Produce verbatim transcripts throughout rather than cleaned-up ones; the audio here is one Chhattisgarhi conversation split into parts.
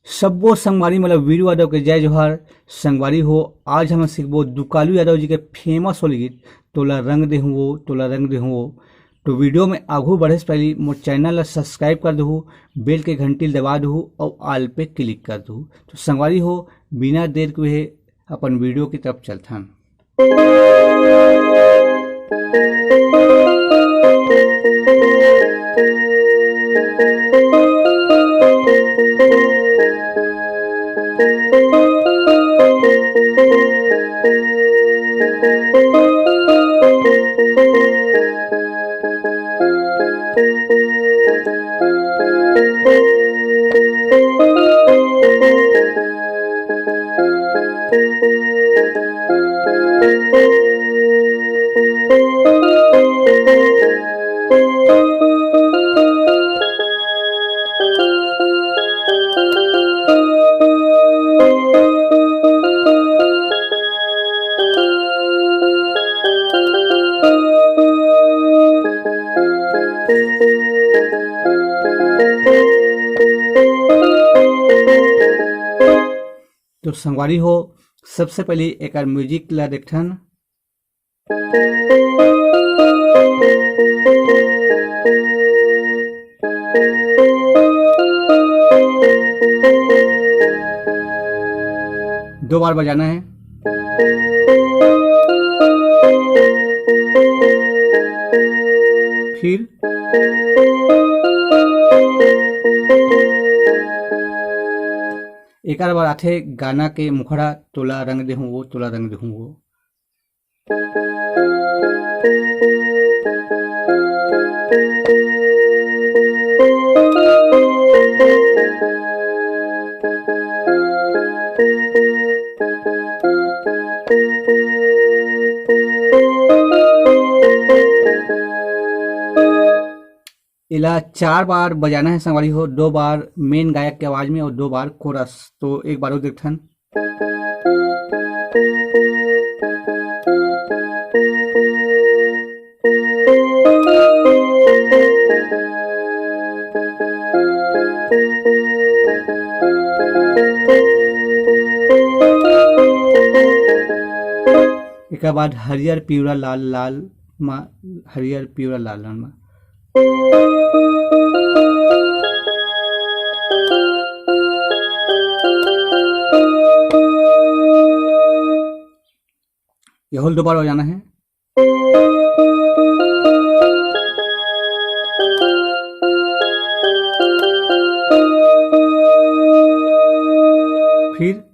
सब्बो संगवारी मन ल वीरू यादव के जय जोहार। संगवारी हो, आज हम सीखबो दुकालू यादव जी के फेमस होली गीत तोला रंग देहूँ वो, तोला रंग देहूँ वो। तो वीडियो में आगू बढ़े से पहले मोर चैनल ला सब्सक्राइब कर दहू, बेल के घंटी ल दबा दहू और ऑल पे क्लिक कर दहू। तो संगवारी हो, बिना देर के हुए अपन वीडियो की तरफ चलथन। तो संगवारी हो, सबसे पहले एकर म्यूजिक ला देखथन। दो बार बजाना है। फिर एकर बाद आथे गाना के मुखड़ा, तोला रंग देहूं वो, तोला रंग देहूं वो। एला चार बार बजाना है संगवारी हो, दो बार मेन गायक के आवाज में और दो बार कोरस। तो एक बार और देखथन। एकर बाद हरियर, पिवरा, लाल, लाल मा, हरियर, पिवरा, लाल रंग मा। ये होल दोबारा हो जाना है। फिर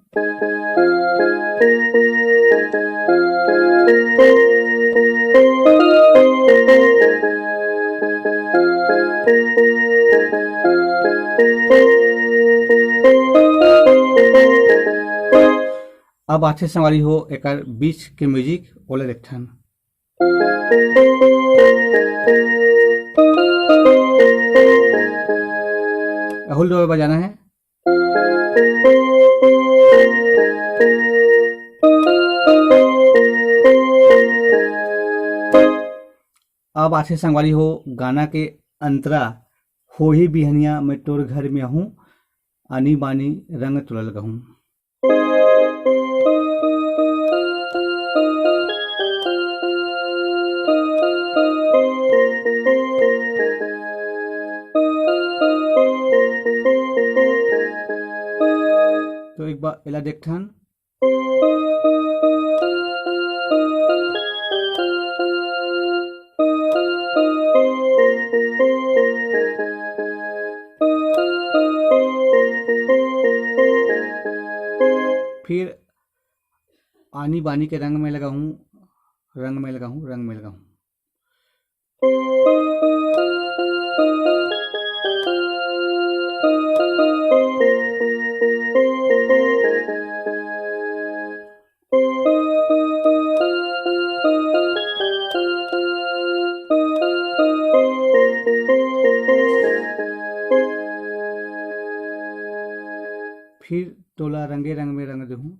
अब आथे संगवारी हो एकर बीच के म्यूजिक, ओला देखथन। राहुल द्वारा बजाना है। अब आथे संगवारी हो गाना के अंतरा, होही बिहनिया मैं तोर घर में आहूँ, आनी बानी रंग तोला लगहूँ। तो एक बार एला देखथन। फिर आनी बानी के रंग में लगाहूँ, रंग में लगाहूँ, रंग में लगाहूँ। फिर तोला रंगे रंग में रंग देहूँ।